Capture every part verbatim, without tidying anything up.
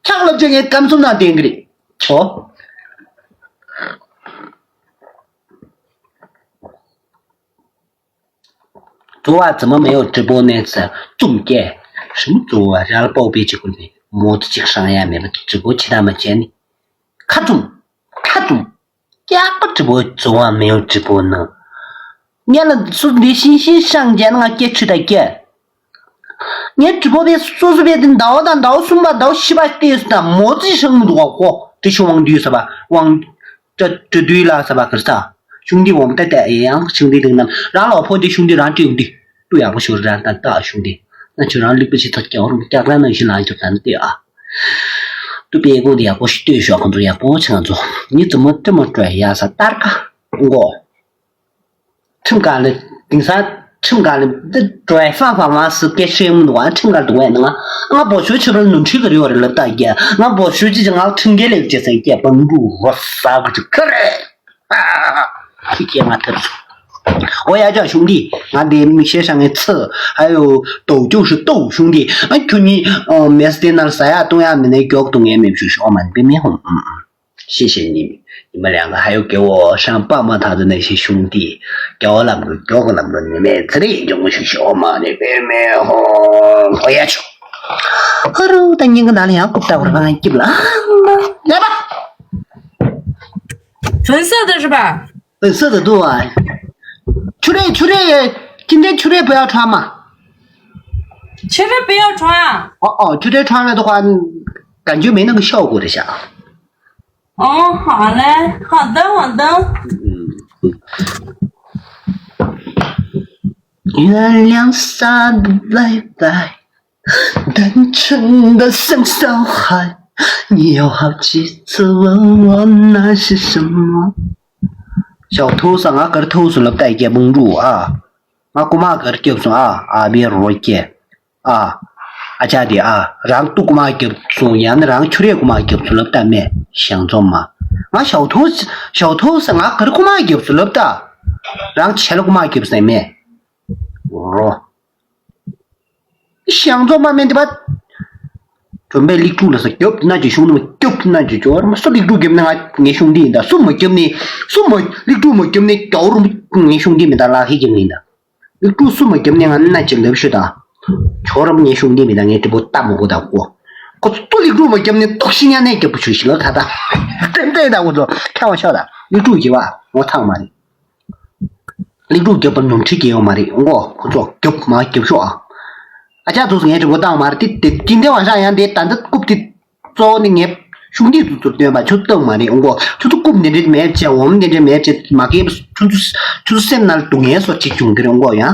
ཕྱག་ལབ་ཅེས་ངའི་ཁམས་གསུམ་ནང་བསྟན་གི་རེད། ཆོ། 昨晚怎么没有直播呢？ཟེར་རྩོམ་སྐྱེ།什么昨晚 ར་ལ་པོ་པའི་གཅིག་པུ་ནས་མོ་ཚོ་གཅིག་སྲང་ཡ་མེད་པ་直播ཆེ་ཐ་མ་བྱས་ནས་ཁ་བཙུམ་ཁ་བཙུམ། ཀྱག་པ་直播昨晚没有直播呢། ངས་ལ་སུ་འདི་ཤིང་ཤིང་སྲང་བྱས་ན་ང་སྐྱེ་ཆུ་ད་སྐྱེ། ངའི་直播པའི་སོ་སོ་པའི་དེ་ཟླ་བ་དང་ཟླ་བ་གསུམ་པ་ཟླ་བ་བཞི་པ་བལྟས་སུ་དང་མོ་ཙི་ཧྲང་མི་འདུག་ག་ཁོ་དྲི་ཤོ་དབང་འདུས་ཟེར་བ་དབང་། ཏྲ་ཏྲ་དུས་ལ་ས་བ་ཁར་ས། ཞུང་འདི་འོམ་ཏ་ཏ་ཨེ་ཡང་ཞུང་འདི་ལིང་ནམ་རང་ལོ་ཕོ་འདི་ཞུང་འདི་རང་ཏྲིའུ་འདི། ཏུ་ཡག་པོ་ཞུ་རང་ཏ་ཏ་ཞུང་འདི། ན་ཆུ་རང་ལུག་པ་ཞིག་ཐག་ཀྱང་རུང་ཀྱག་རང་ནང་བཞིན་ལང་ཀྱོག་ཏན་ཏེ་ཨ། ཏུ་པེ་གོ་འདི་ཡག་པོ་ཞིག་ལྟོས་ཤོག་ཁོང་ཚོ་ཡག་པོ་ཆེ་ང་ཚོ། ཉི་ཙི་མོ་ཏྲི་མོ་ཏྲོ་ཡ་ས་ཏར་ཀ་མགོ། ཁྲིམས་ཁང་ལ་དེང་སང་ཁྲིམས་ཁང་ལ་འདི་ཀྲོའི་ཧྥང་ཧྥང་མ་སི་སྐད་ཤེས་མི་འདུག་ཨ་ཁྲིམས་ཁང་འདུག་བས་ནང་ང་བོ་ཤོ་ཆུ་ར་ནུ་ཁྲི་གི་རི་བ་རི་ལབ་ད་རྒྱ་ང་བོ་ཤོ་ཅི་ཅི་ང་ཁྲིམས་འགལ་ལེགས་ཅེས་སེང་སྐད་བང་འབུ་རོ་ས་གི་ཅི་ཁ་རེ་ཁི་ཁྱེད་ང་ཐབས་སུ་ཨོ་ཡ་ཅག་ཞུང་འདི་ང་འདི་མི་ཤེས་ཤ་ངའི་ཚི་ཨ་ཡོ་ཏོ་ཅུག་ཤི་ཏོ་ཞུང་འདི་ཨ་ཁྱོད་གཉིས་མེ་སི་ཏེ་ནར་ཟ་ཡ་བཏུང་ཡ་མི་ནས་མགྱོགས་བཏུང་ཡ་མེད་ཞུ་ཤོག་མ་ནི་པེ་མེ་ཧོང་། ཤེས་ཤེས་ཉིན་ཉི་མ་ལ་ཡང་ཧ་ཡོ་སྐྱེ་བོ་ཧྲང་པ་མ་ཐག་ཏུ་ནས་ཤེས་ཤུང་ཏི་སྐྱེ་བོ་ལམ་གྱི་མགྱོགས་ཀྱི་ལམ་གྱི་ཉི་མའི་ཚེ་རིང་འཇོག་མོ་ཤུ་ཤི་ཨོ་མ་ནི་པེ་མེ་ཧོ་ཨོ་ཡ་ཆོ། ཧ་རུ་ད་ཉིན་གྱི་ནང་ལ་ཡང་རྐུབ་ལྟ་བུར་ང་སྐྱིབ་ལ་ལ་ལ། 粉色的是吧？ 粉色的对啊。秋瑞，秋瑞，今天秋瑞不要穿嘛？秋瑞不要穿啊？哦哦，秋瑞穿了的话，感觉没那个效果的下。哦，好嘞，好的，好的。嗯。原谅啥都拜拜。 单纯的想小孩，你有好几次问我那是什么？ ཞའོ་ཐོ་ས་ང་གར་ཐོ་སུ་ལབ་ཏ་ཡི་སྐད་བུང་འབྲུ་ཨ། ང་རྐུ་མ་གར་སྐྱབས་སོང་ཨ་ཨ་བི་རོ་སྐྱེ་ཨ། ཨ་ཅག་དེ་ཨ་རང་ཏུ་རྐུ་མ་སྐྱབས་སོང་ཡང་ན་རང་ཁྱོད་རེ་རྐུ་མ་སྐྱབས་སོང་ལབ་ཏ་མེད་ཞང་ཚོ་མ། ང་ཞའོ་ཐོ་ཞའོ་ཐོ་ས་ང་གར་རྐུ་མ་སྐྱབས་སོང་ལབ་ཏ། རང་ཆེ་ལ་རྐུ་མ་སྐྱབས་སོང་མེད། རོ། ཞང་ཚོ་མ་མེད་འདི་པ། གྲོམ་པའི་ལིག་ཕྲུག་ལ་ས་རྒྱོབ་ན་ཅི་ཤུང་ནི་མ་རྒྱོབ་ན་ཅི་ཅོ་ར་མ་སུ་ལིག་ཕྲུག་རྒྱོབ་ན་ང་ངའི་ཤུང་འདི་ཡིན་ད་སུ་མ་རྒྱོབ་ནི་སུ་མ་ལིག་ཕྲུག་མ་རྒྱོབ་ནི་རྒྱོ་རུ་ངའི་ཤུང་འདི་མི་ད་ལག་ཧི་རྒྱབ་ཡིན་ད། ལིག་ཕྲུག་སུ་མ་རྒྱོབ་ནི་ང་ན་ཅི་ལབ་ཤོད་ད། ཅོ་ར་མ་ངའི་ཤུང་འདི་མི་ད་ངའི་དྲི་བོ་ལྟ་མ་གོ་ད་གོ། ཁོ་ཚོ་ལིག་ཕྲུག་མ་རྒྱོབ་ནི་ཏོག་ཤི་ཉ་ནས་རྒྱབ་པོ་ཆུ་ཤི་ལ་ད་ད། ཏན་ཏན་ད་གོ་ཚོ་ཁ་བ་ཤོག་ད་ལིག་ཕྲུག་གི་བ་ངོ་ཐང་མ་རེད། ལིག་ཕྲུག་རྒྱབ་པ་ནོར་འཁྲུལ་སྐྱེ་ཡོང་མ་རེད་ཨོ་ཁོ་ཚོ་རྒྱབ་མ་རྒྱབ་ཤོག་ཨ། ཨ་ཅག་ཚོ་ངའི་དྲི་བ་བཏང་མ་རེད་དེ་དེ་དེ་འདྲ་བ་ཤག་ཡང་དེ་ད་ལྟ་རྐུབ་དེ་གཙོ་བོ་ནི་ངས་ཤུགས་འདི་ཚོ་ཚོར་སྟོན་པ་ཁྱོད་བཏང་མ་རེད་ཨོ་ཁོ་ཁྱོད་ཚོ་རྐུབ་འདི་འདྲ་མེད་བྱས་འོམ་འདི་འདྲ་མེད་བྱས་མ་སྐྱེས་པ་ཁྱོད་ཚོ་ཁྱོད་ཚོ་སེམས་ནང་ལ་སྡུག་བསྔལ་སོགས་ཅིག་བྱུང་གི་རེད་ཨོ་ཡང་།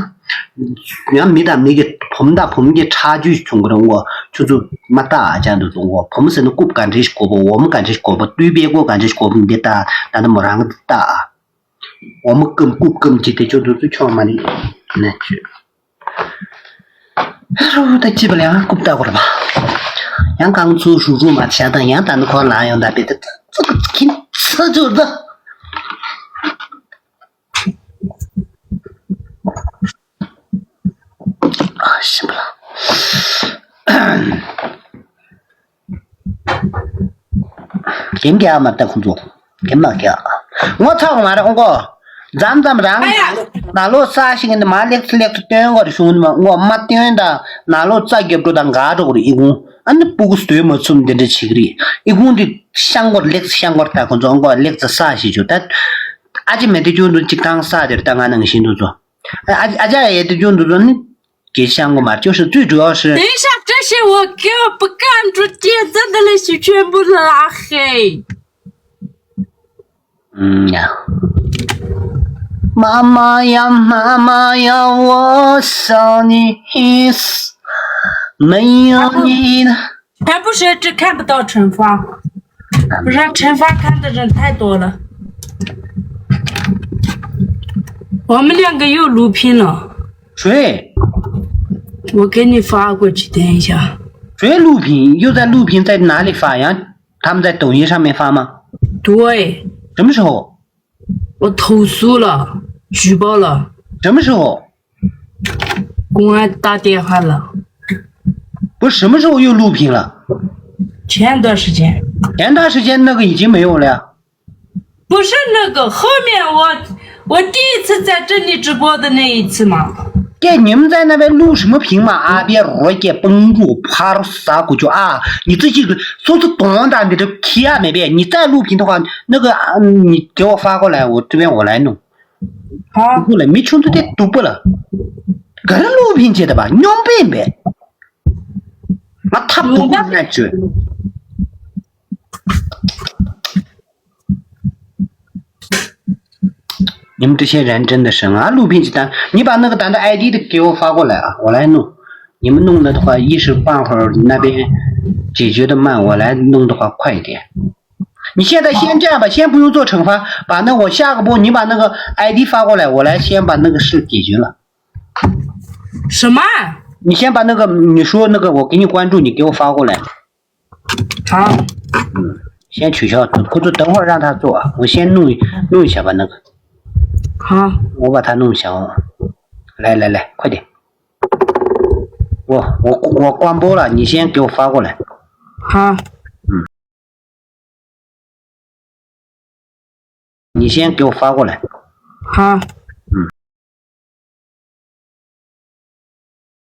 ཡང་མི་དང་མི་གི་བུ་མོ་དང་བུ་མོ་གི་ཁྲག་རྒྱུད་བྱུང་གི་རེད་ཨོ་ཁྱོད་ཚོ་མ་ལྟ་ཨ་ཅག་འདི་ཚོ་ཨོ་བུ་མོ་ཟེར་ན་རྐུབ་ག་འདྲ་ཞིག་དགོས་པ་འོམ་ག་འདྲ་ཞིག་དགོས་པ་སྟུད་པའི་སྒོ་ག་འདྲ་ཞིག་དགོས་པ་འདི་ལྟ་ད་ལྟ་མོ་རང་གི་ལྟ་ཨ། འོ་མ་སྐམ་རྐུབ་སྐམ་གྱི་དེ་ཚོ་འདི་ཚོ་ཆོག་མ་རེད་ན་ཆོས། ཧ་རུ་ད་ཅི་བ་ལ་ཡང་རྐུབ་ལྟ་བར་བ། ཡང་རྐང་ཚུགས་རུ་རུ་མ་བྱ་དང་ཡང་ད་ནི་ཁོ་ལ་ཡོང་ད་པེ་ད་ཙུག་ཙུག་གིན་ཚ་ཚུར་ད། ཨ་ཤི་བ་ལ། རྒན་རྒྱ་མ་ལྟ་ཁོང་ཚོ་རྒན་མ་རྒྱ་ངོ་ཚ་བ་མ་རེད་ཨོ་ཀོ། མཚམས་མཚམས་རང་ཨ་ཡ། ནང་ལོགས་ས་ཞིག་ནི་མ་ལེགས་སུ་ལེགས་སུ་སྟོན་དགོས་རེད་གཞུང་ནི་མ་ངོ་མ་སྟོན་དང་ནང་ལོགས་རྩ་རྒྱབ་འགྲོ་དང་འགའ་འགྲོ་གི་རེད་ཨི་ཁུང་ཨ་ནི་སྤུ་གུ་སྟོན་མ་ཚུམ་འདི་འདྲ་བྱེད་ཀྱི་རེད་ཨི་ཁུང་འདི་ཤང་སྐོར་ལེགས་སུ་ཤང་སྐོར་ད་ཁོང་ཚོ་ཨོ་ཀོ་ལེགས་སུ་ས་ཞིག་བྱོས་ད། ཨ་ཅེ་མེ་དེ་ཁྱོད་ཚོ་གཅིག་ཐང་ས་དེར་ད་ང་ནང་བཞིན་དུ་ཚོ། ཨ་ཨ་ཅག་ཡེ་དེ་ཁྱོད་ཚོ་ཚོ་ནི། 给香菇嘛，就是最主要是等一下，这些我根本不敢直接，真的那些全部拉黑。嗯呀。妈妈呀，妈妈呀，我想你死，没有你的。全部是只看不到惩罚，不是惩罚看的人太多了。我们两个又录屏了。 谁？我给你发过去，等一下。谁录屏？又在录屏，在哪里发呀？他们在抖音上面发吗？对。什么时候？我投诉了，举报了。什么时候？公安打电话了。不是什么时候又录屏了？前段时间。前段时间那个已经没有了呀。不是那个，后面我我第一次在这里直播的那一次嘛。对，你们在那边录什么屏嘛？啊，别罗姐绷住，啪撒过去啊！你自己说是懂的，你这皮啊没变，你再录屏的话，那个啊，你给我发过来，我这边我来弄。好。过来没冲出这都不了，可能录屏去的吧，用背呗。啊，他不会那句。你们这些人真的是啊，录屏几单，你把那个咱的 ID 的给我发过来啊，我来弄。你们弄了的话，一时半会儿那边解决的慢，我来弄的话快一点。你现在先这样吧，先不用做惩罚，把那我下个播，你把那个 ID 发过来，我来先把那个事解决了。什么？你先把那个你说那个，我给你关注，你给我发过来。好。先取消，或者等会儿让他做，我先弄一弄一下吧。那个，好。我把他弄一下啊。来来来，快点。我我我关播了，你先给我发过来。好。你先给我发过来。好。